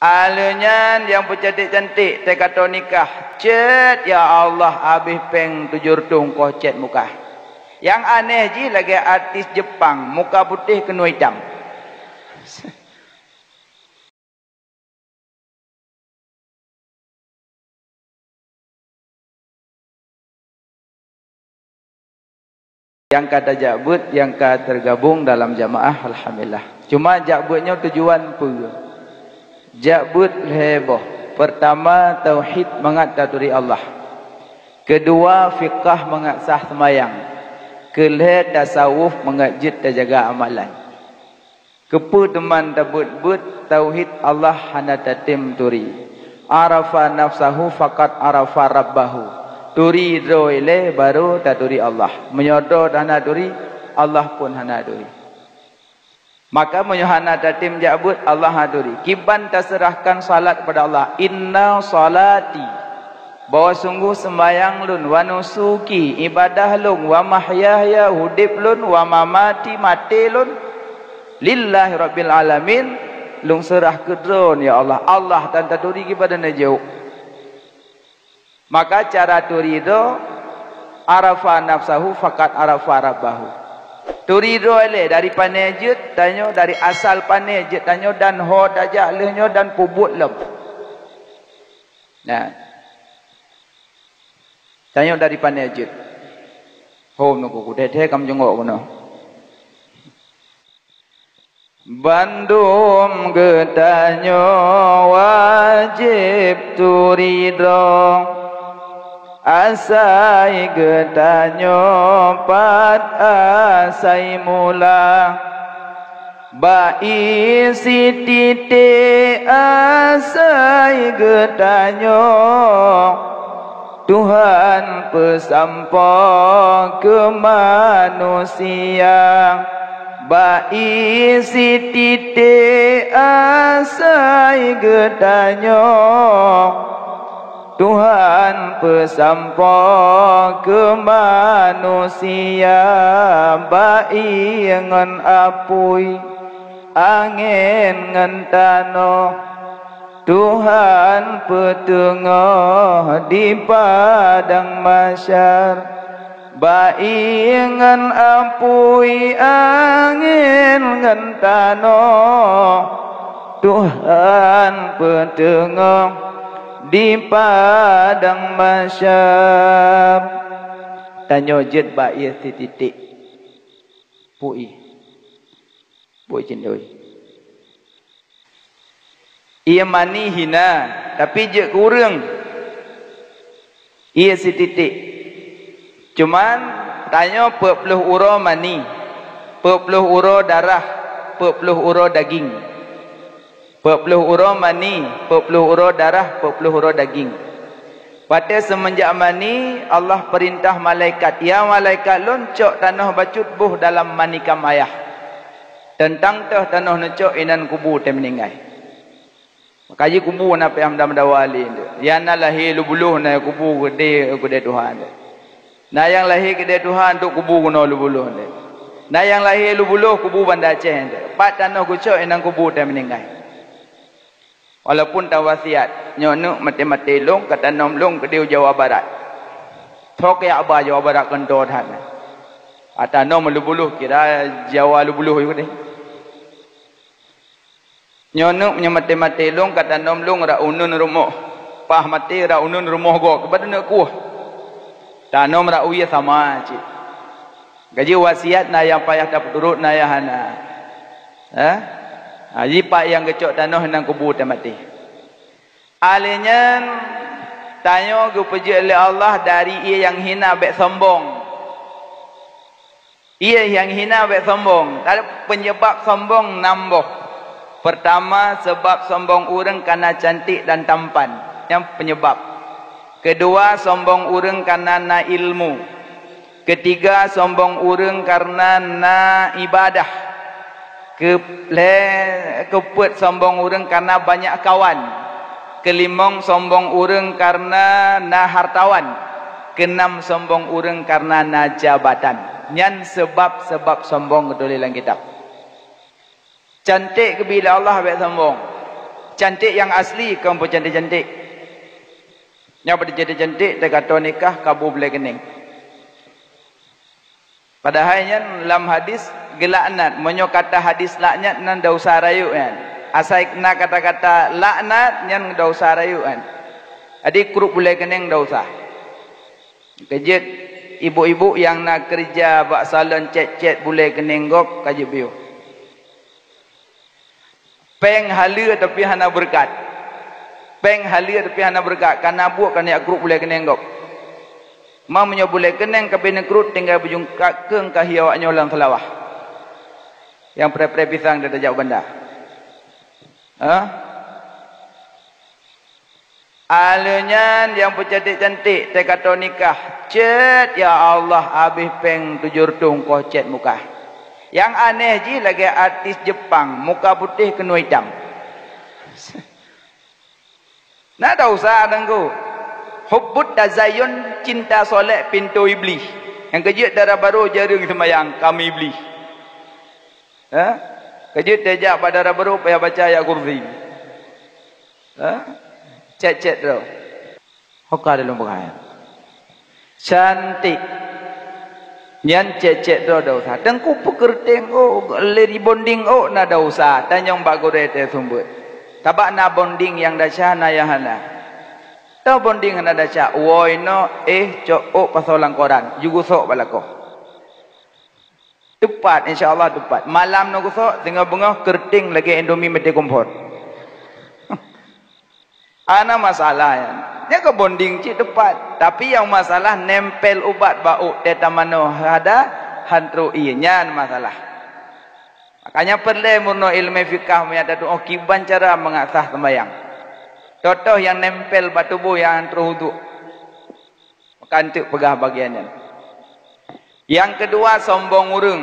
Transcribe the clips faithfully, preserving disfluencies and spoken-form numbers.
Aleuh nyan nyang peucanték-canték teuka toe nikah, cét, ya Allah, abéh péng tujôh reutôh ongkoh cét mukah. Nyang aneh jih lagée artis Jepang, muka putéh keunoe itam. Nyang ka tajak beuet, nyang ka teugabong dalam jamaah, alhamdulillah. Cuma jak beuet nyoe tujuan peue? Jak beuet lhée boh. Peurtama, tauhid mangat taturi Allah. Keudua, fiqah mangat sah seumayang. Keulhée, tasawuf mangat jeuet tajaga amalan. Keupeue teuma tabeuet-beuet tauhid Allah hana tatem turi? Arafa nafsahu faqad arafa rabbahu. Turi droe ilée barô taturi Allah. Meunyoe droe hana turi, Allah pun hana turi. Maka meunyoe hana tatem jak beuet, Allah hana turi. Kiban taseurahkan salat kepada Allah. Inna salati, bahwa sungguh seumbahyang lôn, wa nusuki, ibadah lôn, wa mahyaya, udeb lôn, wa mamati, maté lôn, lillahi rabbil alamin, lôn seurah keu Droe, ya Allah. Allah tan taturi kiban neujaweueb. Maka cara turi droe, arafa nafsahu faqad arafa rabbahu. Turi droe ilée dari pané jeuet tanyoe, dari asal pané jeuet tanyoe dan ho tajak lheueh nyoe dan peubuet lom. Nah. Tanyoe dari pané jeuet. Hom nuku kudeh-deh kam jungok keunoe. Bandum geutanyoe wajéb turi droe, asai geutanyoe pat asai mula. Bak ié sititék asai geutanyoe, Tuhan peusampoe keu manusia. Bak ié sititék asai geutanyoe, Tuhan peusampoe keu manusia. Bak ié ngon apui, angén ngon tanoh, Tuhan peuteungoh di padang mahsyar. Bak ié ngon apui, angén ngon tanoh, Tuhan peuteungoh di padang mahsyar. Tanyoe jeuet bak ié sititék. Peue ié? Peue cindoi? Ié mani hina, tapi jeuet keu ureuëng. Ié sititék. Cuman, tanyoe peuet ploh uroe mani, peuet ploh uroe darah, peuet ploh uroe daging. Peuet ploh uroe mani, peuet ploh uroe darah, peuet ploh uroe daging. Watée seumeunjak mani, Allah peurintah malaikat, "Ya malaikat lôn, cok tanoh bacut boh dalam manikam ayah." Teuntang teuh tanoh neucok inan kubu teuh meuninggai. Maka jih kubu na payah meudawa-dawa lé nyoe. Nyang na lahé lubulôh na kubu keudeh, keudeh tuha nyoe. Na nyang lahé keudeh tuha untuk kubu keunoe lubulôh nyoe. Na nyang lahé lubulôh kubu Banda Aceh nyoe. Pat tanoh kucok inan kubu teuh meuninggai. Walaupun tawasiat, nyoe neuk maté-maté lôn ka tanom lôn keudeh u Jawa Barat. Thok ya ba Jawa Barat keuntoe that. Atanom lubulôh kira Jawa lubulôh yue deh. Nyoe neuk meunyoe maté-maté lôn ka tanom lôn rot uneuen rumoh. Paih maté rot uneuen rumoh gob, keupada neuk kueh. Tanom rot u ie sama cit. Ka jih wasiat na nyang payah tapeuturot na nyang hana. Hah? Ha, jipat nyang geucok tanoh inan kubu teuh maté. Alheuh nyan, tanyoe geupeujeuet lé Allah dari ié nyang hina bék sombong. Ié nyang hina bék sombong. Tapi peunyeubab sombong nam boh. Peurtama, seubab sombong ureuëng kareuna cantik dan tampan. Nyan peunyeubab. Keudua, sombong ureuëng kareuna na iéleumé. Keutiga, sombong ureuëng kareuna na iébadah. Keu-, lhée, keupeuet, sombong ureuëng kareuna banyak kawan. Keulimong, sombong ureuëng kareuna na hartawan. Keunam, sombong ureuëng kareuna na jabatan. Nyan seubab-seubab sombong geutulée lam kitab. Cantik geubri lé Allah bék sombong. Cantik nyang asli kon peucantik-cantik. Nyang peucantik-cantik teuka toe nikah ka bu bulèe keuneng. Padahai nyan lam hadis geulaknat. Meunyoe kata hadis laknat nyan desya rayeuk nyan. Asai na kata-kata laknat nyan desya rayeuk nyan. Jadi kruet bulèe keuneng desya. Keujeuet ibu-ibu nyang na keureuja bak salon cèt-cèt bulèe keuneng gob ka jeuet piôh. Péng haleue tapi hana beureukat. Péng haleue tapi hana beureukat, ka na buet ka neujak kruet bulèe keuneng gob. Ma meunyoe bulèe keuneng ka beu neukruet tinggai beujungkat keueng ka hi awaknyoe lam seulawah. Nyang pré-pré pisang dan tajak u banda. Ha? Alheuh nyan nyang peucantik-cantik teuka toe nikah, cèt, ya Allah, habéh péng tujoh reutôh ongkoh cèt muka. Nyang aneh jih lagèe artis Jepang, muka putéh keunoe itam. Na desya Teungku. Hubbut tazayyun, cinta solek, pintoe iblih. Nyang keujeuet dara barô jareueng seumayang, kami iblih. Ha? Keujeuet tajak bak dara barô payah baca ayat kursi. Ha? Cèt-cèt droe. Ho ka lôn peugah nyan. Cantik. Nyan cèt-cèt droe desya. Teungku peukeureuténg ôk, lé rebonding ôk na desya. Tanyong bak gurèe teuh sumbeut. Sabab na bonding nyang desya na nyang hana. Toh bonding hana desya, woe inoe, éh, cok ôk pasoe lam koran, jigusok bak lakoe. Teupat, insya Allah teupat. Malam neugusok, singoh beungoh keureuteng lagèe Indomie meuté kompor. Hana masalah nyan. Nyan keu bonding cit teupat. Tapi nyang masalah nempel ubat bak ôk teuh tamanoe hada han trok ie. Nyan masalah. Makanya peureulèe meurunoe ileumèe fikah meunyo tatu'oh kiban cara mangat sah seumayang. Toh-toh nyang nempel bak tuboh nyang han trok udhu. Maka eunteuk peugah bagian nyan. Nyang keudua, sombong ureueng.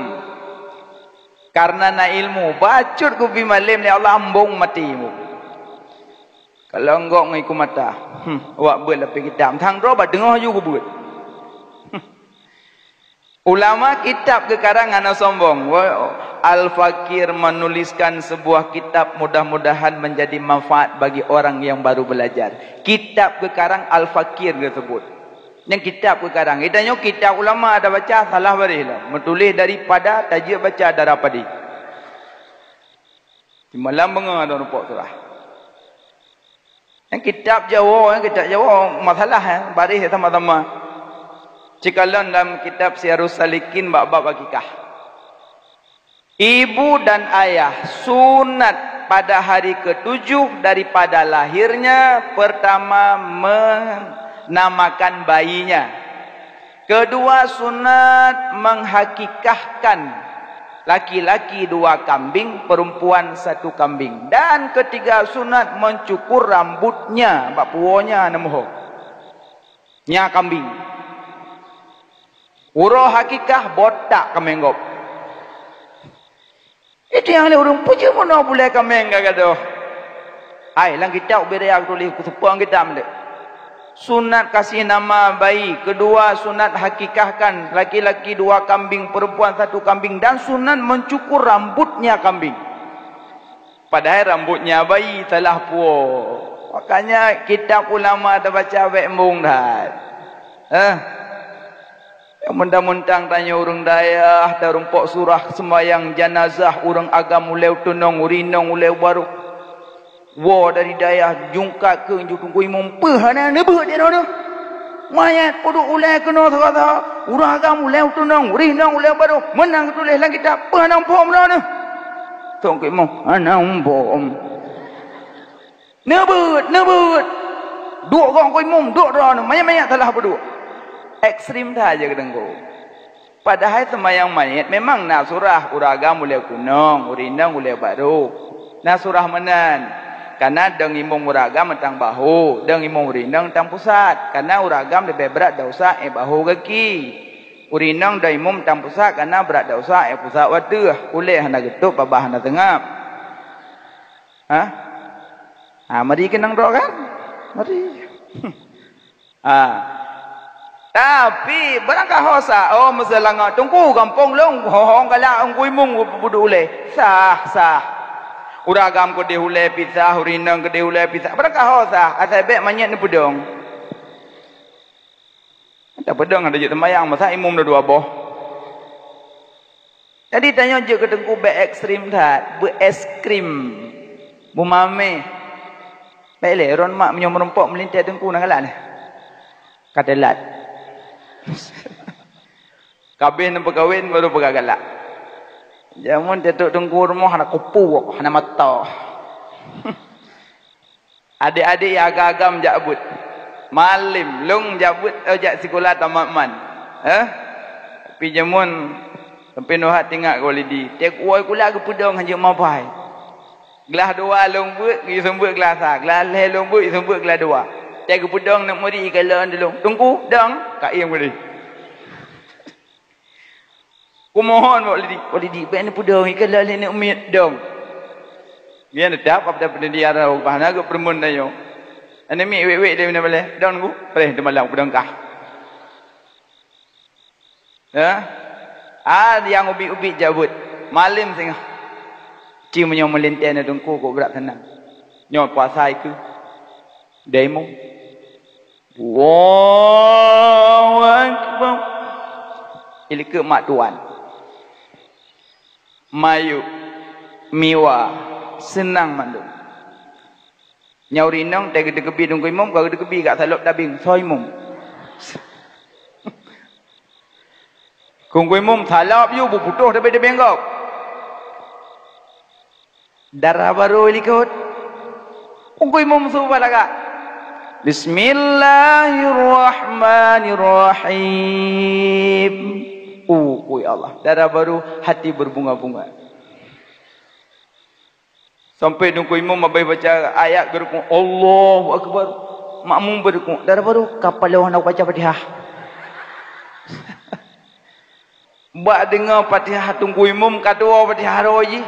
Kareuna na ilmu, bacut geubi malém lé Allah, embong maté mu. Kalon gok ngon iku mata, hmm, wak beuet lapéh kitab, sang droe bak teungoh ju geubeuet. Hmm. Ulama kitab geukarang hana sombong. Wa-, Al-Fakir menuliskan sebuah kitab, mudah-mudahan menjadi manfaat bagi orang yang baru belajar. Kitab geukarang Al-Fakir geuseubut. Nyang kitab geukarang. Geutanyoe kitab ulama tabaca salah baréh lom. Meutuléh daripada tajeuet baca dara padé. Di malam beungoh ada rumpok surah. Nyang kitab Jawa, nyang kitab Jawa masalah, eh, baréh sama-sama. Cikalon dalam kitab Siyarus Salikin bak bab akikah. Ibu dan ayah sunat pada hari ketujuh daripada lahirnya, pertama menamakan bayinya. Kedua, sunat menghakikahkan, laki-laki dua kambing, perempuan satu kambing. Dan ketiga, sunat mencukur rambutnya, bak puwoe nya neumoho. Nya kambing. Uroe hakikah botak kaméng gob. Itu nyang lé ureueng peujeuet meunoe bulèe kaméng ka gadôh. Hai, lam kitab ubé raya geutuléh, kuseupong kitab lé. Sunat kasih nama bayi, kedua sunat hakikahkan, laki-laki dua kambing, perempuan satu kambing, dan sunat mencukur rambutnya kambing. Padahai rambutnya bayi salah puwoe. Makanya kitab ulama tabaca bèk embong that. Eh. Nyang meuntang-meuntang tanyoe ureueng dayah, tarumpok surah seumayang janazah ureueng agam ulèe u teunong, ureueng inong ulèe u barô. Woe dari dayah jungkat keu ju teungku imum, peue hana neubeuet di droeneuh. Manyét peuduek ulèe keunoe sagoe-sagoe, ureueng agam ulèe u teunong, ureueng inong ulèe u barô, meunan geutuléh lam kitab, peue hana muphom droeneuh. Teungku imum, hana muphom. Neubeuet, neubeuet. Duek gong keu imum, duek droeneuh, manyét-manyét salah peuduek. Ekstrem that jeuet keu teungku. Padahai seumayang manyét memang na surah, ureueng agam ulèe u teunong, ureueng inong ulèe u barô. Na surah meunan. Kareuna dong imum ureueng agam mantong bahu, dong imum ureueng inong mantong pusat. Kareuna ureueng agam leubeh brat desya éh bahu gaki. Ureueng inong dong imum mantong pusat kareuna brat desya éh pusat u ateueh, ulèe hana geutôp, babah hana seungab. Hah? Ha, mari keunong droe kan? Mari. Ha. Tapi barangkaho sa, oh, meuseulangö teungku gampông lôn, ho-, hong galak teungku imum peuduek ulèe. Sah, sah. Ureueng agam keudeh ulèe pisah, ureueng inong keudeh ulèe pisah. Barangkaho sah, asai bèk manyét neupeudong. Tapeudong hana jeuet seumayang, masa imum na dua boh. Jadi tanyoe jeuet keu teungku bèk ekstrem that, beu es krim, beumamèh. Bèk lé, droen mak meunyoe meurumpok meulintèe teungku na galak nyan. Ka teulat. Ka abéh neupeukawen baru peugah galak. Jameun teutok teungku rumoh hana kupu, hana mata. Adék-adék nyang agam-agam jak beuet. Malém, lôn jak beuet, eh, jak sikula tamat man. Eh? Tapi jameun sampai neuhat teuingat keu Walidi. Tiep woe sikula geupeudong hanjeuet mabai. Glah dua lôn beuet, geuseumeubeuet glah sa. Glah lhèe lôn beuet, geuseumeubeuet glah dua. Tiep geupeudong neuk murit ikalon dilôn. Teungku, dong. Ka ieng murit. Kumohon bak Walidi, "Walidi, bèk neupeudong, ikalon lé neuk miet dong." Nyan teutap, apa dah peundidikan rau, bah na geupeureumeun tanyoe. Aneuk miet wék-wék lé meunan balèe, "Dong, Teungku, preh teumalam peudong kah." Ya? Ah, nyang ubit-ubit jak beuet. Malém singoh. Ci meunyoe meulintèe na teungku kok brat teunang. Nyoe puasa ikeu. Dai imum. Allahu Akbar. Ilikeu mak tuan. Mayueb, miwa, seunang mandum. Nyoe ureueng inong, teugeuteukeubit Teungku Imum, ka geuteukeubit gak salop tabeng, soe imum. Teungku Imum salop yue beuputôh tabeng-tabeng gob. Dara barô likot. Teungku Imum su balaga. Bismillahirrahmanirrahim. Ui Allah, dara barô hati berbunga-bunga. Sampai Teungku Imum abéh baca ayat geurukuk, Allahu Akbar. Makmum beurukuk, dara barô ka paloh hana baca Fatihah. Bak deungoe Fatihah Teungku Imum ka tuwoe Fatihah roh jih.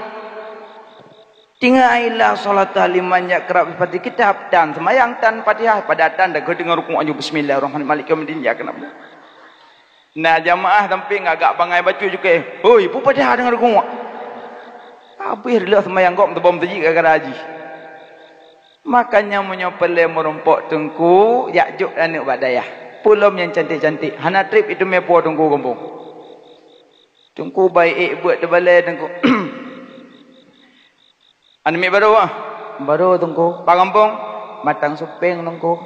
Tinggai la sholata liman yaqra bi fatihatil kitab, tan seumayang tan Fatihah, padahai tan deuh deungon rukuk aju bismillahirrahmanirrahim maliki yaumiddin iyyaka na'budu. Nah, jamaah sampéng agak bangai bacut jukée. Hoi, peue Fatihah deungon rukuk? Habéh reuloh seumayang gob teubom teujik gara-gara jih. Makanya meunyoe peureulée meurumpok teungku, jak jok aneuk bak dayah. Peulom nyang cantik-cantik, hana treb iteumé po teungku gampông. Teungku baik ék beuet teubalée teungku. Aneuk miet barô ah? Barô teungku. Bak gampông? Matang Supeng teungku.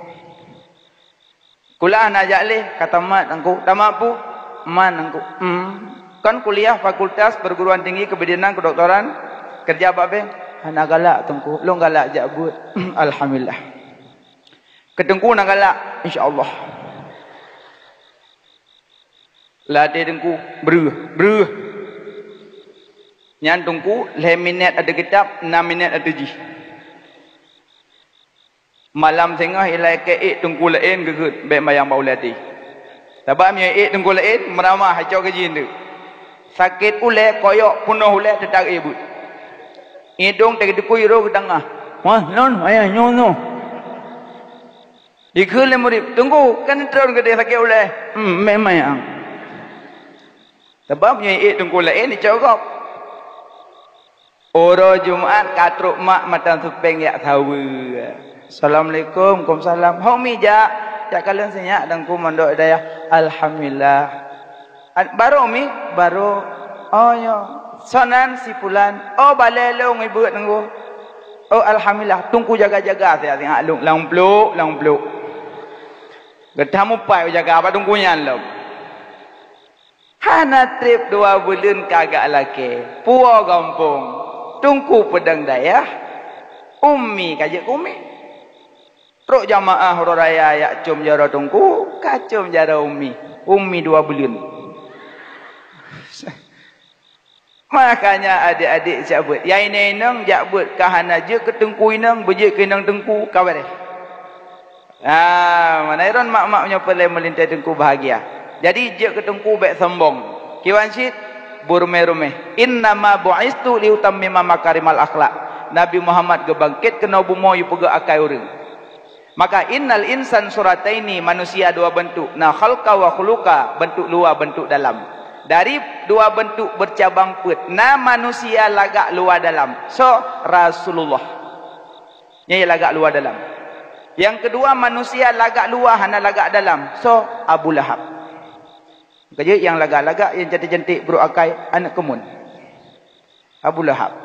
Kuliah hana jak lé, ka tamat teungku. Tamat peue? Man teungku. Hmm. Kon kuliah Fakultas Perguruan Tinggi Kebidanan Kedokteran, kerja bak bank. Hana galak teungku, lôn galak jak beuet. Alhamdulillah. Keu teungku na galak, insya Allah. Lam até teungku, breuh, breuh. Nyan teungku, lhée minét ateueh kitab, nam minét ateueh jih. Malam singoh ilakée ék teungku laén geugeuet bék mayang bak ulée até. Sabab meunyoe ék teungku laén, meuramah hacok keujih teuk. Sakét ulée, koyok peunoh ulée teutarek beuet. Idong teugeudukui roh geutanggah. Wah, non, ayah nyoe nyoe. Dikheun lé murit, "Teungku, kan tron keudeh sakét ulée." "Hmm, méh mayang." Sabab nyoe ék teungku laén dicok gob. Uroe Jumat ka trok mak matan Supeng jak saweue. "Assalamualaikum." "Waalaikumsalam." "Ho mi jak?" "Jak kalon sinyak teungku mondok dayah." "Alhamdulillah." "Barô mi?" "Barô." "Oh nyoe. Soe nan?" "Si Pulan." "Oh balée lôn ibeuet teungku." "Oh alhamdulillah." Teungku jaga-jaga sinyak-sinyak lôn lam pluek, lam pluek. Geutam upai jaga bak teungku nyan lom. Hana treb dua buleuen ka geulakée. Puwoe gampông. Teungku peudong dayah. Umi ka jeuet keu umi. Trok jamaah uroe raya jak com jaroe teungku, ka com jaroe umi. Umi dua buleuen. Makanya adék-adék jak beuet. Nyang inong-inong jak beuet ka hana jeuet keu teungku inong, beujeuet keu inong teungku ka bareh. Ah, meunan droen mak-mak nyoe peureulée meulintée teungku bahagia. Jadi jeuet keu teungku bék sombong. Kiban cit, beureuméh-reuméh. "Innama bu'istu liutammima makarimal akhlak." Nabi Muhammad geubangket keunoe bumoe yue peugöt akai ureuëng. Maka innal insan surataini, manusia dua bentuk, na khalqa wa khuluqa, bentuk luar, bentuk dalam. Dari dua bentuk bercabang peuet, na manusia lagak luwa dalam. Soe? Rasulullah. Nyan lagak luwa dalam. Nyang keudua, manusia lagak luwa hana lagak dalam. Soe? Abu Lahab. Keujeuet nyang lagak-lagak, nyang cantik-cantik, brôk akai, aneuk keumun. Abu Lahab.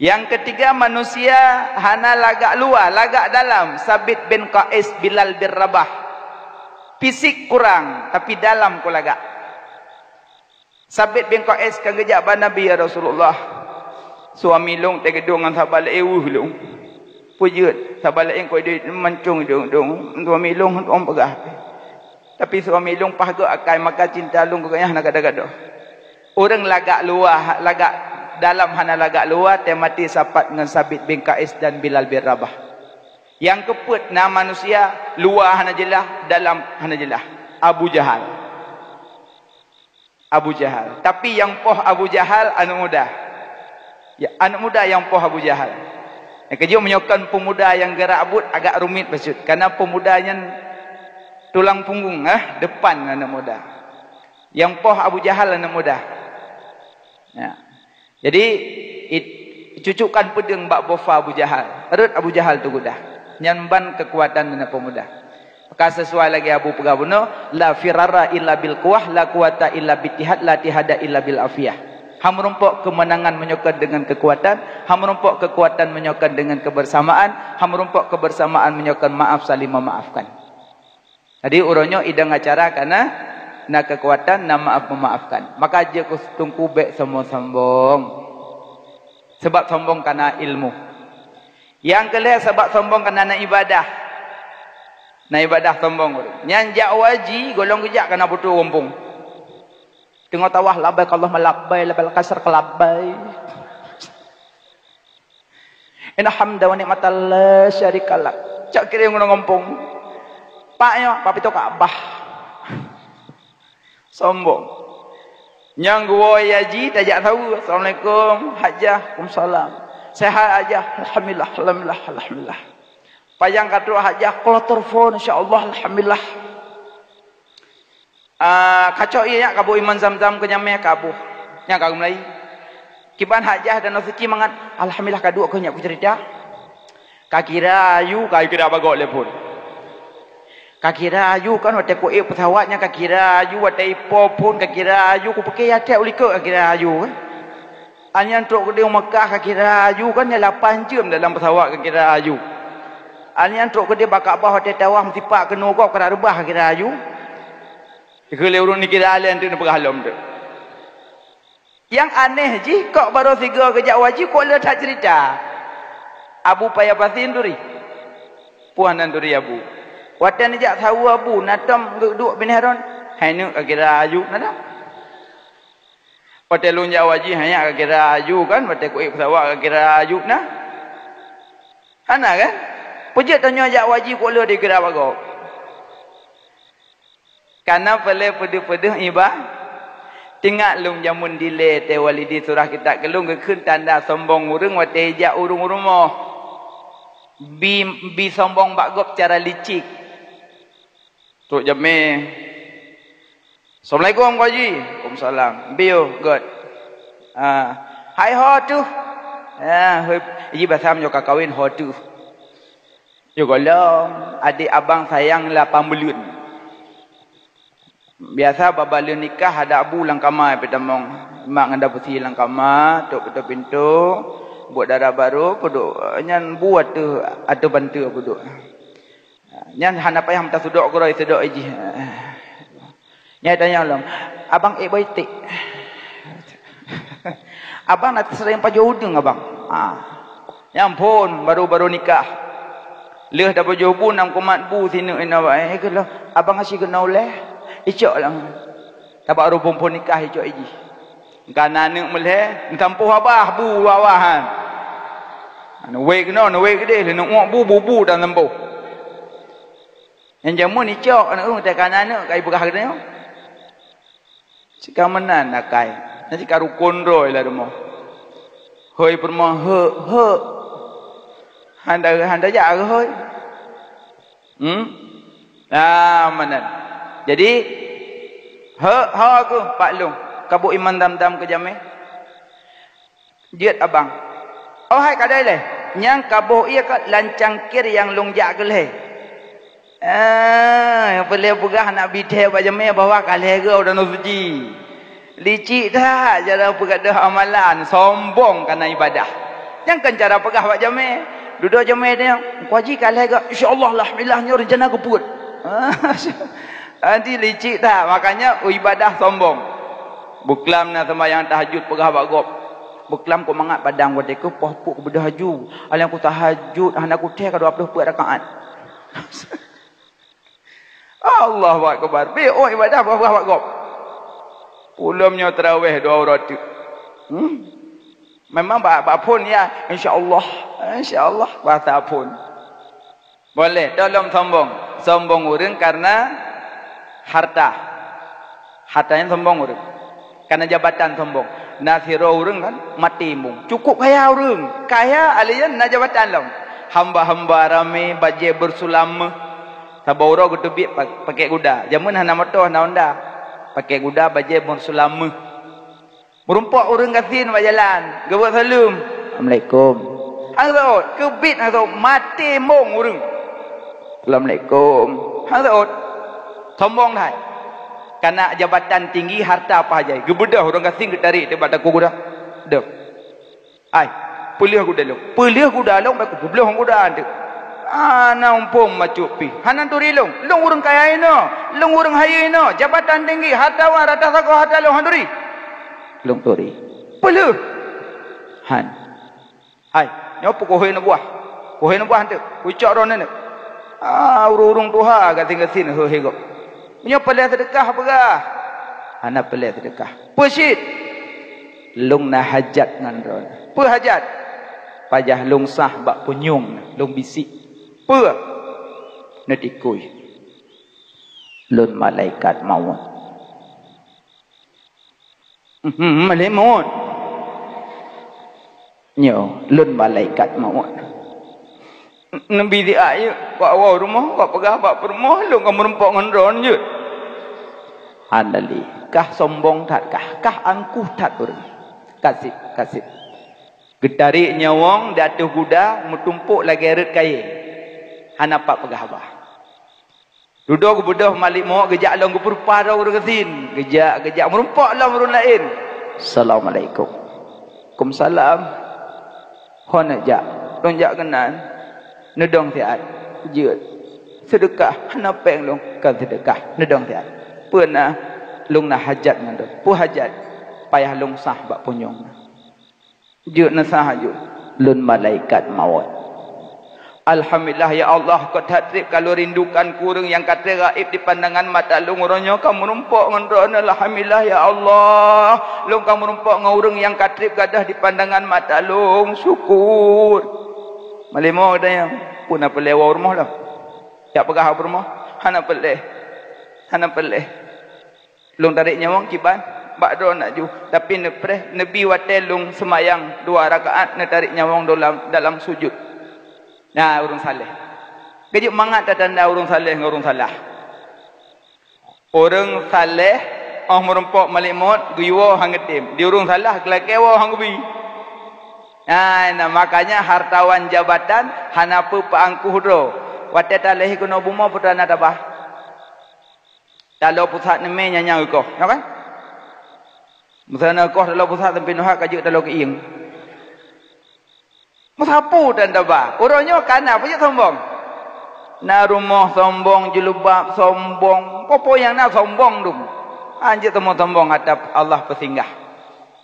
Nyang keutiga, manusia hana lagak luwa, lagak dalam, Sabit bin Qais, Bilal bin Rabah. Fisik kurang, tapi dalam ku lagak. Sabit bin Qais ka geujak bak Nabi, "Ya Rasulullah, suami lôn teugeudong ngon saban laén weueh lôn. Peue jeuet, saban laén keu idong mancong idong-idong, suami lôn hana peugah. Tapi suami lôn paih gét akai, maka cinta lôn keu gobnyan hana gadôh-gadôh." Ureuëng lagak luwa, lagak dalam hana lagak luwa, teuh maté sapat ngon Sabit bin Qais dan Bilal bin Rabah. Nyang keupeuet, na manusia luwa hana jeulaih, dalam hana jeulaih. Abu Jahal. Abu Jahal. Tapi nyang poh Abu Jahal aneuk muda. Ya, aneuk muda nyang poh Abu Jahal. Nyang keujeuet meunyoe kon peumuda nyang geurak buet agak rumit bacut. Karena peumuda nyan tulang punggung, eh, depan aneuk muda. Nyang poh Abu Jahal aneuk muda. Ya. Jadi, it-, cucukkan peudeueng bak bofa Abu Jahal. Rhot Abu Jahal teugudah. Nyan ban keukuatan aneuk peumuda. Maka sesuai lagée Abu peugah bunoe, "La firara illa bil quwah, la quwata illa bittihad, la tihada illa bil afiyah." Hana meurumpok keumeunangan meunyoe kon deungon keukuatan, hana meurumpok keukuatan meunyoe kon deungon keubeursamaan, hana meurumpok keubeursamaan meunyoe kon maaf saling memaafkan. Jadi, uroe nyoe idong acara kana na keukuatan, na maaf memaafkan. Maka jeuet keu teungku bék sombong-sombong. Sebab sombong kana ilmu. Nyang keu lhée, sabab sombong kana na ibadah. Na ibadah sombong ureuëng. Nyan jak haji, gohlom geujak kana putôh gampông. Teungoh tawaf, "Labbaik Allahumma labbaik, labbaik kasar ke labbaik. Inna hamda wa ni'mata la syarika lak." Cak kiréng ureuëng gampông. Pak nyoe, pak pito Ka'bah. Sombong. Nyang geuwoe haji tajak saweue, "Assalamualaikum, Hajah." "Waalaikumsalam." "Sehat, Hajah?" "Alhamdulillah, alhamdulillah, alhamdulillah." Pajan ka trok Hajah, "Kula telepon, insya Allah, alhamdulillah." "Ah, kacok ié nyak kaboh iman Zam-Zam keu nyamé kaboh." Nyan ka geumulai. "Kiban Hajah dan Suci mangat?" "Alhamdulillah, ka duek keuh nyak kucerita." Ka kira aju, ka kira bagoe lé phon. Ka kira aju kan, watée kuék peusawat nyan ka kira aju, watée ipo phon ka kira aju, kupike até ulikot ka kira aju kan. An nyan trok keudeh u Makkah ka kira aju kan, nyan lapan jeuem dalam peusawat ka kira aju. An nyan trok keudeh bak Ka'bah watée tawaf meusipak keunoe gob ka reubah ka kira aju. Ikeu lé ureuëng ni kira lé anteuk neupeugah lom teuk. Nyang aneh jih, kok barô sigoe geujak haji, kok le that ceurita. Abu payah pasi neuturi. Puih nan turi Abu. Watée neujak saweue Abu, na tom geuduek binéh ron, hai neuk ka kira aju, na tom. Watée lôn jak haji, hai nyak ka kira aju kan, watée kuék peusawat ka kira aju, na. Hana kan? Peujeuet tanyoe jak haji, kok le dikira bagoe. Kana peureulée peudeuh-peudeuh iba-, teuingat lôn jameun dilée teuh walidi surah kitab keu lôn geukheun tanda sombong ureuëng watée ijak ureuëng u rumoh. Bi, bi sombong bak gob cara licik. Trok jamé, "Assalamualaikum, Pak Haji." "Waalaikumsalam." "Biôh, göt." Ah, "Hai ho teuh." Ah, hoi, ji basa meunyoe ka kawen ho teuh. Yo gohlom, adék abang sayang lapan buleuen. Biasa babah lheueh nikah ada abu lam kama peutamong. Mak ngon dapusi lam kama, tok peutoe pintoe, buet dara barô, peuduek. Nyan bu ateueh, ateueh banteue peuduek. Nyan hana payah meutasudok keudroe, sudok jih. Nyan tanyong lom, "Abang ék boh iték?" "Abang na sering pajoh udeueng, Abang." Ah. Nyang phon baru-baru nikah. Lheueh tapajoh bu nam kumat bu sineuk inoe bak, eh, keunoe, "Abang asyik keunoe ulèe?" Icok lam. Tabak rubung phon nikah icok ijih. Ka na aneuk meulhèe, neutampoh babah bu babah nyan. Neuwék keunoe, neuwék keudeh, lheueh neuuek bu, bu, bu dan tampoh. Nyang jameun icok aneuk, teuka na aneuk ka ipeugah geutanyoe. Cit ka meunan akai. Nyan cit ka rukon droe lam rumoh. Hôi peurumoh, heuk, heuk. Hana, hana jak hôi. Hmm? Nah, meunan. Jadi, Hek, ho kheueh, Pak Long, ka boh ié mandam-dam keu jamé. Jeuet abang. Oh hai, kadai lé. Nyang ka boh ié ka lam cangkir nyang lôn jak keu lhèe. Ah, nyang peureulèe peugah aneuk bithèe bak jamé bahwa ka lhèe goe u Danau Suci. Licik that cara peugadôh amalan, sombong kana ibadah. Nyang kon cara peugah bak jamé. Dudoe jamé nyan, "Teungku Haji ka lhèe goe." "Insya Allah, alhamdulillah, nyoe reuncana geupeuet." Jadi licik that, makanya ibadah sombong. Beuklam na seumayang tahajud peugah bak gob. Beuklam kok mangat padang watèe keuh poh peuet kubeudôh laju. Alah ku tahajud hana kuthèe ka dua ploh peuet rakaat. Allahu akbar. Bèk ôk ibadah peugah bak gob. Ulôn nyoe tarawèh dua uroe teuk. Hmm. Memang bak, bak phôn ya, insya Allah. Insya Allah bahasa phôn. Boleh, tolong sombong. Sombong ureueng karena harta. Harta nyan sombong ureueng. Karena jabatan sombong. Na sidroe ureueng kan, maté mong. Cukup kaya ureueng. Kaya, alèh nyan na jabatan lom. Hamba-hamba ramé, bajèe beusulam méuh. Saboh uroe geuteubiet pa-, pakèk guda. Jameun hana moto, hana Honda. Pakèk guda, bajèe beusulam méuh. Meurumpok ureueng gasien bak jalan, geubuet saleuem, "Assalamualaikum." Hana seuôt, keubiet hana seuôt, maté mong ureueng. "Assalamualaikum." Hana seuôt. Sombong that. Kana jabatan tinggi, harta paih jai. Geubeudôh ureueng gasien geutarek teuk bak takue guda. Deuh. "Ai, peulheueh guda lôn." Peulheueh guda lôn, bèk kupeubloh guda teuk. Hana muphom bacut pih. Hana turi lôn. Lôn ureueng kaya inoe. Lôn ureueng hayeue inoe. Jabatan tinggi, hartawan rata sagoe harta lôn, hana turi. Lôn turi. Peulheueh. Han. Hai, nyoe peukohé neubuah. Kohé neubuah teuk. Kucok droeneuh neuk. Ah, ureueng-ureueng tuha gasien-gasien heuhé gob. Nyoe peureulèe seudeukah peugah. Hana peureulèe seudeukah. Peue cit? Lôn na hajat ngon droeneuh. Peue hajat? Pajah lôn sah bak punyueng, lôn bisik. Peue? Neutikui. Lôn malaikat mawöt. Mhm, malaikat mawöt. Nyoe, lôn malaikat mawöt. Neubi siat jeuet, bak woe rumoh, bak peugah bak peurumoh, lôn ka meurumpok ngon droeneuh jeuet. Hana lé, kah sombong that kah, kah angkuh that ureueng. Kaseb, kaseb. Geutarek nyawöng di ateueh guda, meutumpok lagèe rot kayèe. Hana pat peugah haba. Dudoe geubeudôh malaikat mawöt geujak lom geupeurupa droe ureueng gasien. Geujak, geujak meurumpok lom ureueng laén. "Assalamualaikum." "Waalaikumsalam." "Ho neujak?" "Lôn jak keunan." "Neudong siat." "Jeuet." "Seudeukah." "Hana pèng lôn." "Kon seudeukah." "Neudong siat." "Peue na?" "Lôn na hajat ngon lôn." "Peue hajat?" "Payah lôn sah bak punyueng." "Jeuet neusah jeuet." "Lôn malaikat mawöt." Alhamdulillah, ya Allah, keu that treb ka lôn rindukan keu ureueng nyang ka treb gaéb di pandangan mata lôn, uroe nyoe ka meurumpok ngon droeneuh. Alhamdulillah, ya Allah, lôn ka meurumpok ngon ureueng nyang ka treb gadôh di pandangan mata lôn. Syukur. Malaikat mawöt geutanyong, "Peue na peureulèe woe u rumoh lom?" Jak peugah u rumoh, "Hana peureulèe. Hana peureulèe." Lôn tarek nyawöng kiban bak droe neujak, tapi neupreh neubi watèe lôn seumayang dua rakaat neutarek nyawöng dalam, dalam sujud. Nyan ureueng saleh. Keujeuet mangat tatanda ureueng saleh ngon ureueng salah. Ureueng saleh óh meurumpok malaikat mawöt geuyue woe han geutem, di ureueng salah geulakèe woe han geubi. Nah, nah, makanya hartawan jabatan hana peue peuangkuh droe. Watèe talahé keunoe bumoe peue tanda tabah. Taloe pusat neumè nyang-nyang geukoh, nyoe kan? Meusapeue na geukoh taloe pusat sampoe neuhat ka jeuet taloe keuieng. Meusapeue dan daba. Uroe nyoe kana peue jeuet sombong. Na rumoh sombong, jilbab sombong, peue-peue nyang na sombong dum. Hanjeuet sombong-sombong atra Allah peusinggah.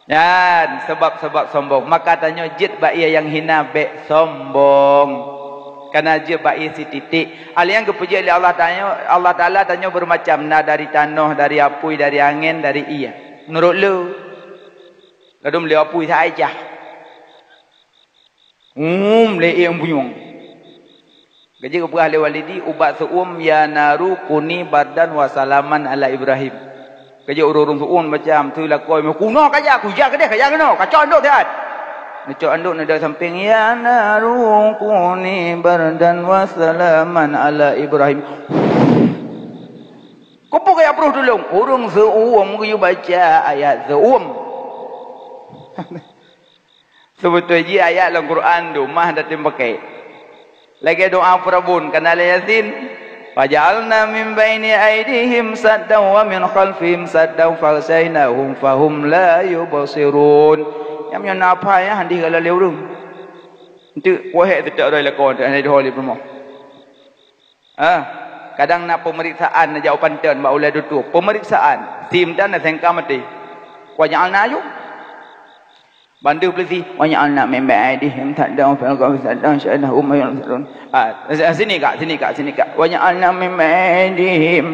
Nyan sabab-sabab sombong. Maka tanyoe jeuet bak ié nyang hina bèk sombong. Kana jeuet bak ié sititik. Hal nyang geupeujeuet lé Allah tanyoe, Allah Taala tanyoe beureumacam, na dari tanoh, dari apui, dari angén, dari ié. Meunurot lé, ladôm lé apui sa-i cah. Hum, lé ié bunyueng. Geujak geupeugah lé Walidi, ubat seu'uem, "Ya naru kuni bardan wa salaman ala Ibrahim." Geujak ureueng-ureueng seu'uem macam tu lakoe, "Kunoe ka jak, kujak keudeh, ka jak keunoe, kacok ndok siat." Neucok andok neuda sampéng, "Ya naru kuni bardan wa salaman ala Ibrahim." Keupeue kajak pruh tulông? Ureuëng seu-uem geuyue baca ayat seu-uem. Seubeutôi jih ayat lam Quran dumah datém pakai. Lagée doa peurabon kana lam Yasin, "Wa ja'alna min baini aidihim saddan wa min khalfihim saddan faghsyainahum fahum la yubsirun." Nyang meunyoe na apa nyang handi gala lé ureuëng. Enteuk wahé teutak roi lakoe enteuk hana diho lé peurumoh. Ah, kadang na peumeriksaan, na jak u panton bak ulée dutoe. Peumeriksaan, sim dan S N K maté. Wa ja'alna aju. Bandum polisi, "Wa ja'alna min ba'dihim saddan fa saddan sya'nahum mayunzirun." Ah, sini kak, sini kak, sini kak. "Wa ja'alna min ba'dihim."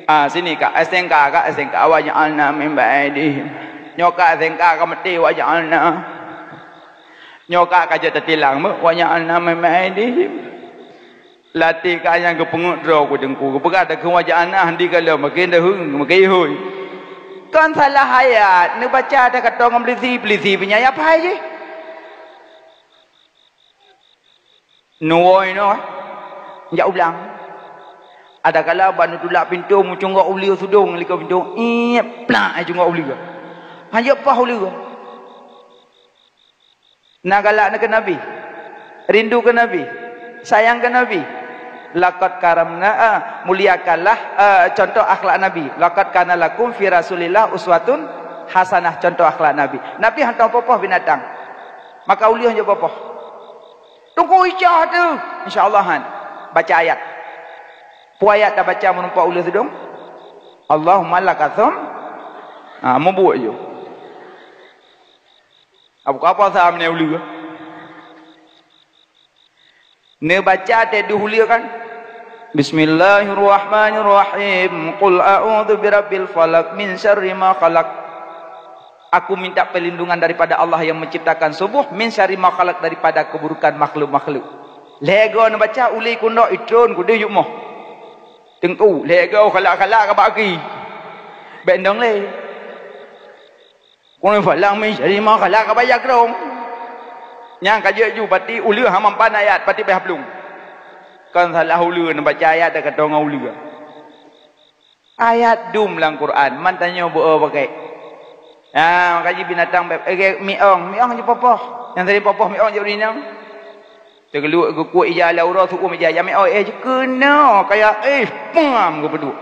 Ah, sini kak, S N K kak, S N K. "Wa ja'alna min ba'dihim." Nyoe kak S N K ka maté, "Wa ja'alna." Nyoe kak ka jeuet tatilang, "Wa ja'alna min ba'dihim." Latih ka nyang geupeungeut droe ku teungku. Geupeugah takheun wa ja'alna handi galom, makin daheueng, makin ihôi. Kon salah ayat, neubaca ata katong ngon peulisi, peulisi pih nyang yap hai jih. Nuwoe inoe, jak ulang. Adakala ban neutulak pintoe, meucunggok uleue sudong likot pintoe, iep, plak, ai cunggok uleue. Hanjeuet paih uleue. Na galak na keu Nabi, rindu keu Nabi, sayang keu Nabi. Laqad karamna, ah, muliakanlah, ah, contoh akhlak Nabi. "Laqad kana lakum fi Rasulillah uswatun hasanah," contoh akhlak Nabi. Nabi hantom poh-poh binatang. Maka ulih jeuet poh-poh. Teungku ijah tu. Insya Allah han. Baca ayat. Peue ayat tabaca meureumpok ulih seudong? Allahumma lakasum. Ha, meubuet ju. Abu kapa sa mene uleue. Neubaca teuh deuh uleue kan? Bismillahirrahmanirrahim. Qul a'udzu birabbil falaq, min syarri ma khalaq. Aku minta perlindungan daripada Allah yang menciptakan subuh, min syarri ma khalaq, daripada keburukan makhluk-makhluk. Lhée goe neubaca uleue kundok itron kudeh yuk moh. Teungku, lhée goe khalak-khalak ka bak aki. Bék ndong lé. Qul falaq min syarri ma khalaq ka baca krong. Nyang ka jeuet ju pati uleue hana mampan ayat pati beh plueng. Kon salah uleue neubaca ayat ata katong ngon uleue. Ayat dum lam Quran, man tanyoe beu pakai. Ha, maka jih binatang bék, eh, miong, miong jeuet poh-poh. Nyang sering poh-poh miong jeuet inong. Teugeuluk geukuek ija lam uroe, seuuem ija jamé, oh, eh, jikeunoe kaya, eh, pam geupeuduek.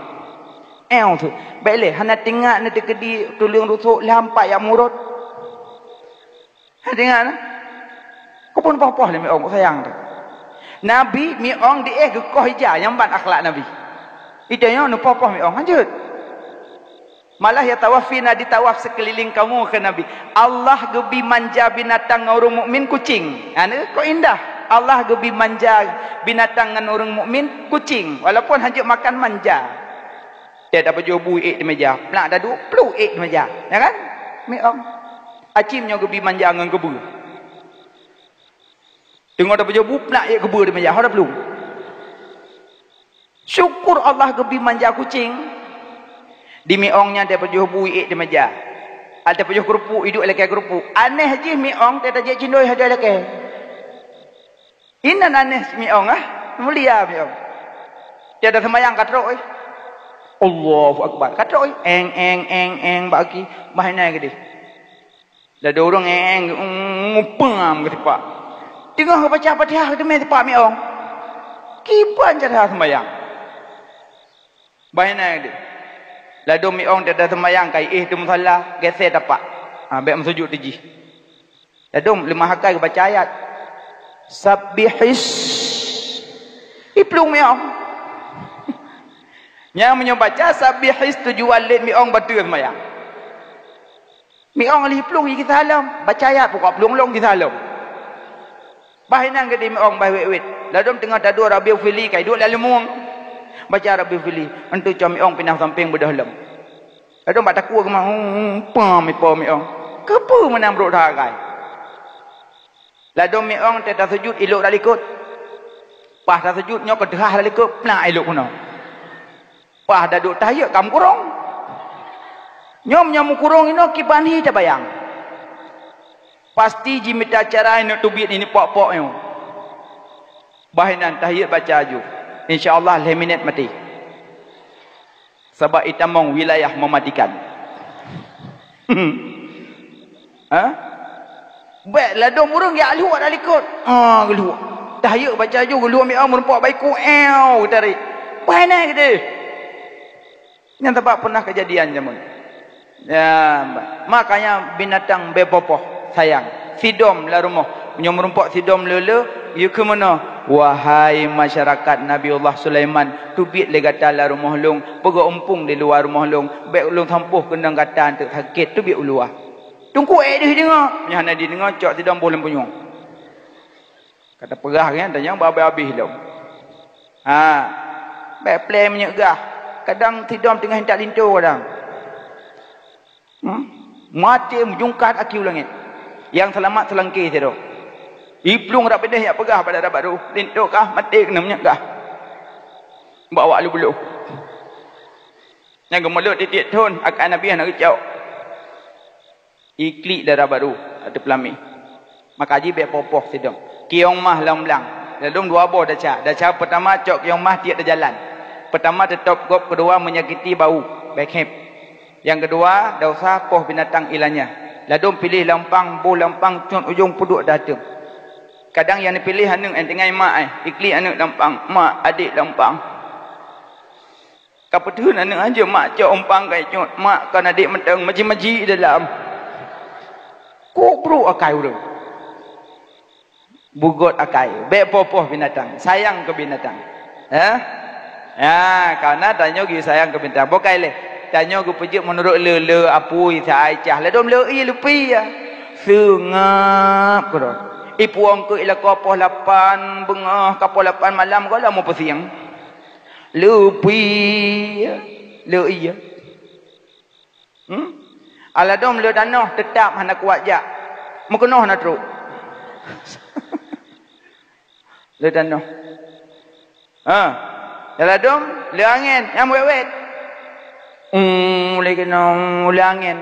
Eh, tu. Bék lé, hana teuingat neuteukeudi tuleueng rusok lam pat jak murot. Hana teuingat, nah. Keupeue neupoh-poh lé miong, sayang tu. Nabi miong diéh geukoh ija, nyang ban akhlak Nabi. Ita nyoe neupoh-poh miong, lanjut. Malah ya tawaf fina di tawaf sekeliling kamu, kheun Nabi. Allah geubi manja binatang ngon ureuëng mukmin kucing. Ha, neu, kok indah. Allah geubi manja binatang ngon ureuëng mukmin kucing. Walaupun hanjeuet makan manja. Teuh tapajoh bu ék di meja. Plak taduek, pluek ék di meja. Ya kan? Miong. Acim nyoe geubi manja ngon keubeue. Teungoh tapajoh bu, plak ék keubeue di meja. Ho taplueng. Syukur Allah geubi manja kucing. Di miong nyan teuh pajoh bu ék di meja. Ada pajoh keurupuk, iduek lakée keurupuk. Aneh jih miong teuh tajak cindoi hada lakée. Inan aneh miong ah, mulia miong. Tiada sembayang ka trok, eh. Allahu Akbar. Ka trok, eh. Eng, eng, eng, eng, bak aki. Bah inan keudeh. Lado ureuëng éng, ngupam keu tipak. Teungoh geubaca Fatihah geuteumé tipak miong. Kiban cara sembayang. Bah inan deh. Lado miong tada sembayang kai éh teuh musala, geusé tapak. Ha, bék meusujut teuh jih. Lado leumah akai geubaca ayat. Sabbihis. Iplueng miong. Nyang meunyoe baca sabbihis tujuan lét miong bateue sembayang. Miong lheuh plueng jih kisah lom, baca ayat pukok plueng lom kisah lom. Bah inan geude miong bah wét-wét. Ladom teungoh taduek Rabbighfirli kai duek lam leumueng. Baca Rabbighfirli, entu cok miong pinah sampéng beudôh lom. Ladom bak takue keumah, hmm, pam ipo miong. Keupeue meunan brok that akai? Ladom miong teuh tasujut ilok dak likot. Paih tasujut nyoe keudeuhah dak likot, plak ilok keunoe. Paih daduek tahiyat ka meukurong. Nyoe meunyoe meukurong inoe kiban hi tabayang. Pasti jimita cara ineuk teubiet ini pok-pok nyoe. Bah inan tahiyat baca aju. Insya Allah lhée minét maté. Sabab itamong wilayah mematikan. Ha? Bèk ladôm ureueng jak lhok dak likot. Ha, geulhok. Tahyeuek baca ju geulhok mi'au meurumpok bak iku, eu, geutarek. Bèk nyan keudeh. Nyan sabab pernah kejadian jameun. Ya, makanya binatang bèk poh-poh, sayang. Sidom lam rumoh. Meunyoe meurumpok sidom le-le, yue keu meunoe, "Wahai masyarakat Nabiullah Sulaiman, teubiet lé gata lam rumoh lôn, peugöt umpung di luwa rumoh lôn, bèk lôn sampôh keunong gata eunteuk sakét, teubiet u luwa." Teungku ék deuh deungoe, meunyoe hana jideungoe, cok sidom boh lam punyueng. Ka tapeugah nyan, tanyong bah habéh-habéh lom. Ha, bèk pleng minyeuk gah. Kadang sidom teungoh intat linto kadang. Hmm? Maté meujungkat aki u langét. Nyang seulamat seulangké sidroe. Iplueng rab binéh jak peugah bak dara barô, linto kah maté keuneuk minyeuk gah. Bak awak lubloh. Nyang geumulot tieb-tieb thon, akai Nabi hana geucok. Iklik dara barô ateueh peulamé. Maka jih bèk poh-poh sidom. Kiyong mah lam blang. Ladôm dua boh desya. Desya peutama cok kiyong mah tiek teujalan. Peutama teutôb gob, keudua menyakiti bau, bèk khép. Nyang keudua, desya poh binatang ilanya. Ladôm piléh lampang, boh lampang cut ujong peuduek dateueng. Kadang nyang neupiléh aneuk nyang tinggai mak, eh, iklik aneuk lampang, "Mak, adék lampang." Ka peutheun aneuk anjeuk mak cok umpang kai cut, mak kon adék mantong maji-maji dalam. Kok brok akai ureueng? Bugôt akai, bèk poh-poh binatang, sayang keu binatang. Hah? Ya, kareuna tanyoe geusayang keu binatang. Bukai lé, tanyoe geupeujeuet meunurot le-le apui, sai cah, ladôm le ie leupie ya. Seungab keudroe. Ipuong keu ilakoe poh lapan beungoh, ka poh lapan malam goh lom meupeusieng. Leupie, le ie. Hmm? Aladôm le tanoh teutap hana kuat jak. Meukeunoh na trok. Le tanoh. Ha. Aladôm le angén nyang wét-wét. Hmm, le keunoe le angén.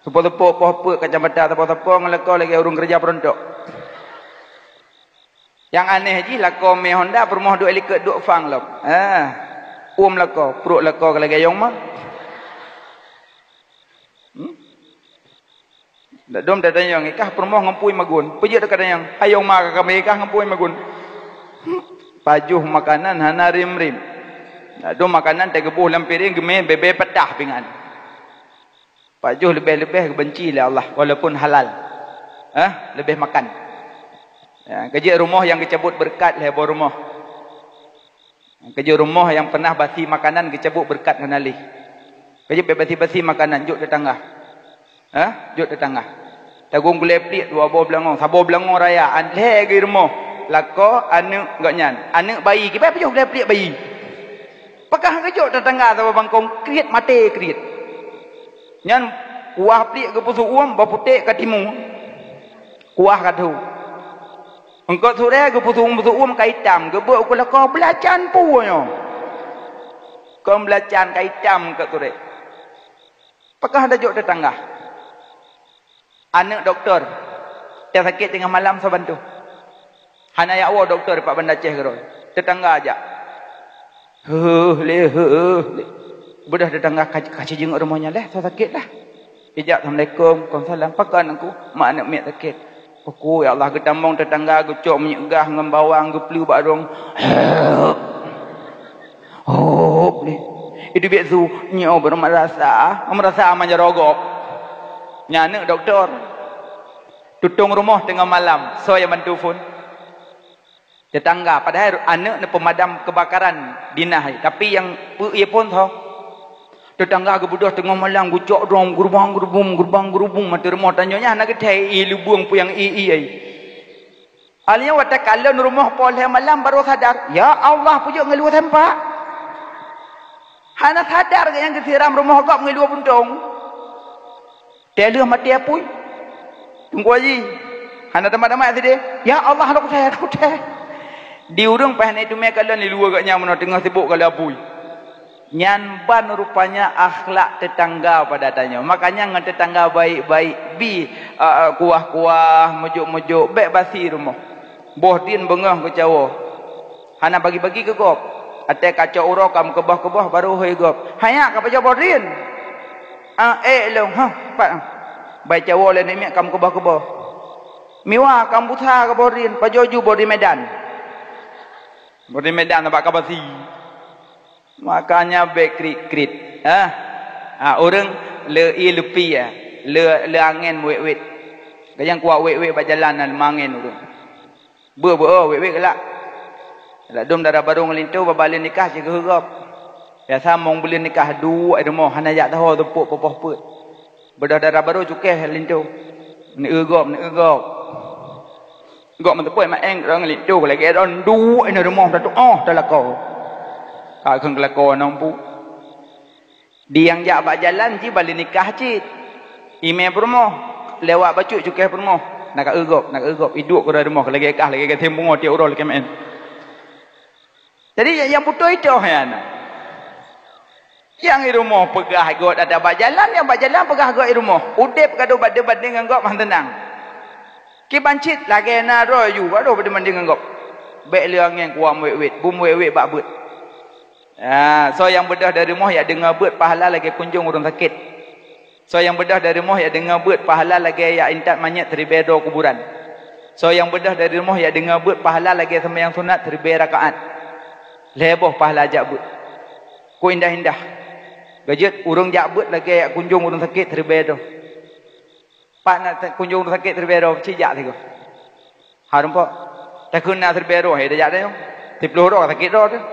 Seupôt-seupôt poh peuet kacamata, seupôt-seupôt ngon lakoe lagèe ureueng keureuja peuruntôk. Nyang aneh jih lakoe mé Honda peurumoh duek likot duek fang lom. Ah. Uem lakoe, pruek lakoe ka lagèe yong ma. Hmm? Dak dom tatanyong, ikah peurumoh ngon pui magun. Peujeuet ka tanyong, hai yong ma ka kami ikah ngon pui magun. Hmm. Pajoh makanan hana rim-rim. Dak dom makanan teugeubôh lam piréng geumé bèe-bèe peutah pingan. Pajoh leubeh-leubeh geubenci lé Allah, walaupun halal. Eh, leubeh makan. Ya, keujeuet rumoh nyang geucabut beureukat lhèe boh rumoh. Keujeuet rumoh nyang peunah basi makanan geucabut beureukat hana lé. Keujeuet bèk basi-basi makanan, jok teutangga. Eh, jok teutangga. Tagong gulèe pliek dua boh beulangong, saboh beulangong raya, an lhèe geurumoh. Lakoe aneuk gobnyan, aneuk bayi, kiban pajoh gulèe pliek bayi. Pakah geujok teutangga saboh bangkong, kriet maté kriet. Nyan kuah pliek geupeu seu-uem, boh putéh ka timu. Kuah ka tho. Eungkôt surèe geupeu seu-uem, peu seu-uem ka itam, geubeuet u keu lakoe beulacan peue nyoe. Kon beulacan ka itam eungkôt surèe. Pakah tajok teutangga. Aneuk dokto, teusakét teungoh malam soe bantu. Hana jak woe dokto bak Banda Aceh keudroe. Teutangga jak. Heuh lé, heuh lé. Beudôh teutangga ka, ka jijeungok rumoh nyan lé, soe sakét lah. Ijak, "Assalamualaikum." "Waalaikumsalam." "Pakon, Teungku?" "Mak aneuk miet sakét." "Oku, ya Allah, geutamong teutangga, geucok minyeuk gah ngon bawang, geupleue bak rong." Hop, ni. Itu biet su, nyoe baru merasa, merasa manjaro gob. Nyan aneuk dokto. Tutong rumoh teungoh malam, soe nyang bantu phon? Teutangga, padahai aneuk neupeumadam keubakaran dinah, tapi nyang peu ie phon soe? Teutangga geubeudôh teungoh malam, geucok drom, geurubang-geurubum, geurubang-geurubum, ateueh rumoh tanyoe nyan hana geuthèe ie lubueng peue nyang ie-ie ai. Alheuh watèe kalon rumoh poh lhèe malam barô sadar, "Ya Allah, peujeuet ngeuluh sempak." Hana sadar geuh nyang geusiram rumoh gob ngeuluh buntong. Teuh lheueh maté apui. Teungku Haji, hana tamat-tamat sideh, "Ya Allah, lôn kuthèe, lôn kuthèe." Di ureueng paih na iteumé kalon di luwa gobnyan meunoe teungoh sibok kalon apui. Nyan ban rupanya akhlak teutangga pada tanyoe. Makanya ngon teutangga baik-baik, bi, a, a, kuah-kuah, meujok-meujok, bèk basi rumoh. Boh dien beungoh geucawoe. Hana bagi-bagi keu gob. Até kacok uroe ka meukeubah-keubah baru hôi gob. Hanya ka pajoh boh drien. Ah, ék lôn, ha, pat. Bai cawoe lé namiet ka meukeubah-keubah. Miwa ka meubusa ka boh drien, pajoh ju boh drien Medan. Boh drien Medan bak ka basi. Makanya bék krit-krit, eh. Ha, ureuëng le ie leupie, eh. Le, le angén wét-wét. Gajang kuat wét-wét bak jalan na leumangén ureuëng. Beu-beu, oh, wét-wét galak. Ladôm dara barô ngon linto babah lé nikah sigoe gob. Biasa mong buleuen nikah duek rumoh hana jak taho teupok poh-poh peuet. Beudôh dara barô cukéh linto. Neu gob, neu gob. Gob meuteupok maeng rang linto lagée ron duek na rumoh tatuoh talakoe. Ka kheun keulakoe nong pu. Di nyang jak bak jalan jih bali nikah cit. Imé peurumoh, lewat bacut cukéh peurumoh. Na ka eugop, na ka eugop. Iduek keu rumoh lagée kah, lagée gaséng pungo tiep uroe lagée meuén. Jadi nyang putôh itoh nyan. Nyang i rumoh peugah gop ata bak jalan, nyang bak jalan peugah gop i rumoh. Udeb ka dubandeng-bandeng ngon gop mantong. Kiban cit lagée na droe ju, baru bandeng-bandeng ngon gop. Bék lé angén kuam wét-wét, bum wét-wét bak beuet. Ah, soe nyang beudôh dari rumoh jak deungoe beuet pahala lagée kunjong ureuëng sakét. Soe nyang beudôh dari rumoh jak deungoe beuet pahala lagée jak intat manyét siribée droe kuburan. Soe nyang beudôh dari rumoh jak deungoe beuet pahala lagée seumayang sunat siribée rakaat. Lhée boh pahala jak beuet. Ku indah-indah. Gajeuet ureuëng jak beuet lagée jak kunjong ureuëng sakét siribée droe. Pat na kunjong ureuëng sakét siribée droe, cit jak sigoe. Hareumpok. Takheun na siribée droe, hai tajak teuh. Siploh droe sakét droe teuh.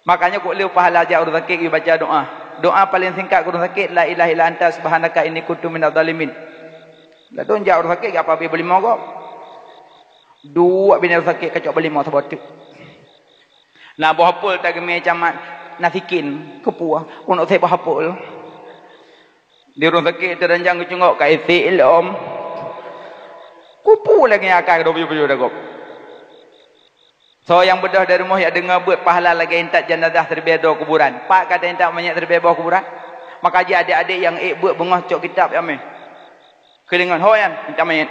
Makanya kok le pahala jak ureuëng sakét geubaca doa. Doa paling singkat keu ureuëng sakét, "La ilaha illa anta subhanaka inni kuntu minadh dhalimin." Ladôm jak ureuëng sakét gak pabé beulimong gob. Duek binéh ureuëng sakét kacok beulimong saboh teuk. Na boh apel tageumé camat nasikin keupue, keuneuk sép boh apel. Di ureuëng sakét teuranjang geucungok ka isek lom. Kupu lagée akai dua puluh tujuh dagop. Soe nyang beudôh dari rumoh jak deungoe beuet pahala lagée intat janazah siribée droe kuburan. Pat ka intat manyét siribée boh kuburan. Maka jih adék-adék nyang ék beuet beungoh cok kitab jamé. Keulingon ho nyan intat manyét.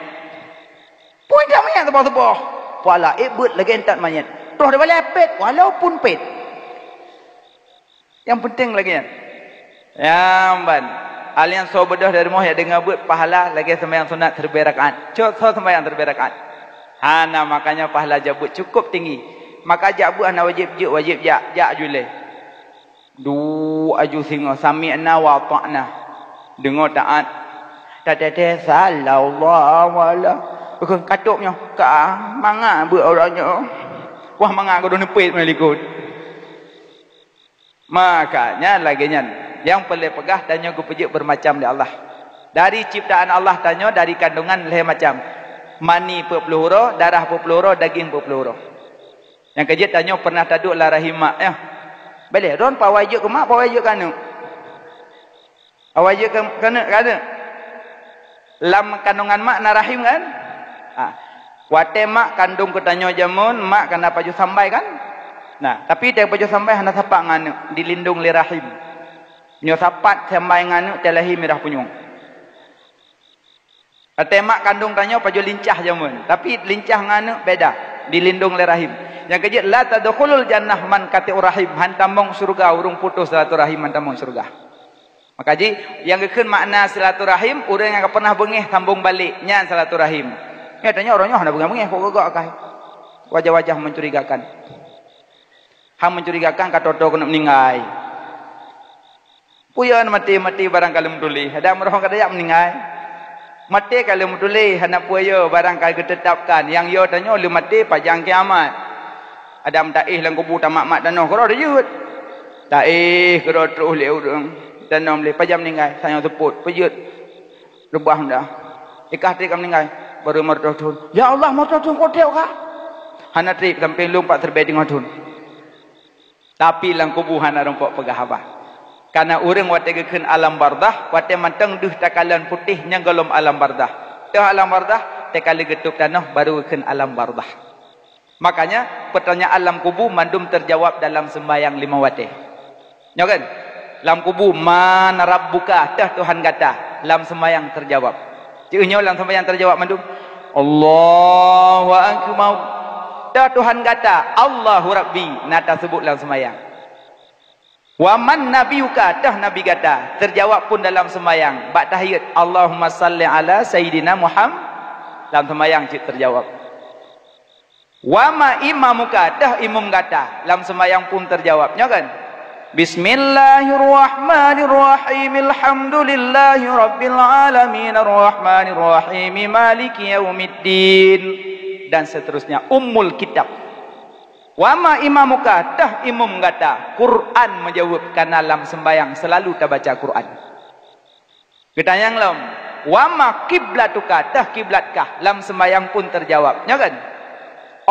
Pun intat manyét teuboh-teuboh. Pahala ék beuet lagée intat manyét. Troh dibalée pet walaupun pet. Nyang penting lagée nyan. Nyang ban. Alian soe beudôh dari rumoh jak deungoe beuet pahala lagée seumayang sunat siribée rakaat. Cok soe seumayang siribée rakaat. Hana, makanya pahala jak beuet cukup tinggi. Maka jak beuet hana wajéb jeuet, wajéb jak, jak julée. Duek aju singoh, sami'na wa ata'na. Deungoe taát. Tateuh-teuh, sallallahu ala. Katôb nyoe, ka mangat beuet uroe nyoe. Wah mangat keuneuk neupet meulikot. Makanya lagée nyan, nyang peureulée peugah tanyoe geupeujeuet beumacam lé Allah. Dari ciptaan Allah tanyoe dari kandungan lhée macam. Mani peuet ploh uroe, darah peuet ploh uroe, daging peuet ploh uroe. Nyang keujeuet tanyoe pernah taduek lam rahim mak, ya. Béléh, droen pawai jeuet keu mak, pawai jeuet keu aneuk. Awai jeuet keu, keu aneuk, keu aneuk. Lam kandungan mak na rahim kan? Ha. Watée mak kandong keu tanyoe jameun, mak ka na pajoh sambai kan? Nah, tapi watée pajoh sambai hana sapat ngon aneuk, dilindong lé rahim. Nyoe sapat sambai ngon aneuk, watée lahé mirah punyueng. Watée mak kandong tanyoe pajoh lincah jameun, tapi lincah ngon aneuk beda, dilindong lé rahim. Nyang keujeuet, la tadkhulul jannah man qati'ur rahim, han tamong syeuruga ureuëng putus silaturahim, han tamong syeuruga. Maka jih, nyang geukheun makna silaturahim, ureuëng nyang ka pernah beungéh sambong balek, nyan silaturahim. Nyoe tanyoe uroe nyoe hana beungéh-beungéh, kok geugakai. Wajah-wajah mencurigakan. Han mencurigakan ka toe-toe keuneuk meuninggai. Peue na maté, maté barang ka lheueh meutuléh, adak meuroh ka tajak meuninggai. Maté ka lheueh meutuléh, hana peue yo barang ka geuteutapkan. Nyang yo tanyoe lheueh maté pajan kiamat. Adak taéh lam kubu tamat-mat tanoh keudroe jeuet. Taéh keudroe troh lé ureuëng. Tanoh lé pajan meuninggai, tanyoe seupôt, peujeuet. Reubah dah. Ikah treb ka meuninggai, baru lima ratus thon. Ya Allah, lima ratus thon kok treb ka? Hana treb sampai lôn pat siribée teungoh thon. Tapi lam kubu hana rumpok peugah haba. Karena ureuëng watée geukheun alam bardah, watée mantong deuh takalon putéh nyang gohlom alam bardah. Teuh alam bardah, takalon geutôb tanoh baru geukheun alam bardah. Makanya, pertanyaan lam kubu mandum terjawab dalam sembahyang lima watée. Nyoe kan? Lam kubu, "Man rabbuka?" Teuh Tuhan gata, lam sembahyang terjawab. Ceuh nyoe lam sembahyang terjawab mandum. Allahu akbar. Toh Tuhan gata, Allahu Rabbi, na taseubut lam seumayang. Wa man nabiyuka, toh nabi gata, teujawab pun dalam seumayang, bak tahiyat, Allahumma salli ala sayyidina Muhammad, lam seumayang cit teujawab. Wa ma imamuka, toh imum gata, lam seumayang pun teujawab, nyo kan? Bismillahirrahmanirrahim, alhamdulillahi rabbil alamin, arrahmanirrahim, maliki yaumiddin, dan seterusnya. Ummul kitab. Wa ma imamuka, toh imum gata, Quran meujawab, kana lam seumayang selalu tabaca Quran. Geutanyong lom, "Wa ma kiblatuka, toh kiblatkah?" Lam seumayang pun teujawab, nyo kan?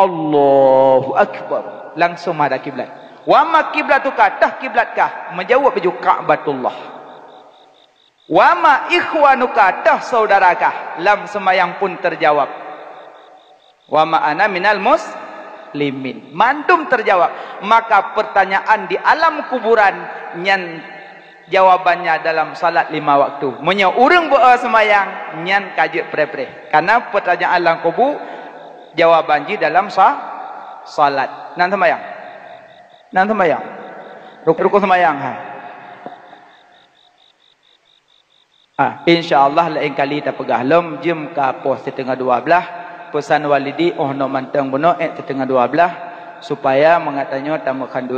Allahu Akbar, langsung mada kiblat. "Wa ma kiblatuka, toh kiblatkah?" Meujawab laju, "Ka'batullah." "Wa ma ikhwanuka, toh saudarakah?" Lam seumayang pun teujawab. "Wa ma ana minal muslimin." Mandum teujawab. Maka pertanyaan di alam kuburan nyan jawabannya dalam salat lima waktu. Meunyoe ureuëng beu seumayang, nyan ka jeuet preh-preh. Karena pertanyaan lam kubu, jawaban jih dalam sa-, salat. Nan seumayang? Nan seumayang? Ruk-, rukun seumayang, ha? Ah, insya Allah laén kali tapeugah lom, jeuem ka poh siteungoh dua blaih, peusan walidi óh noe mantong bunoe ék siteungoh dua blaih, supaya mangat tanyoe tameukan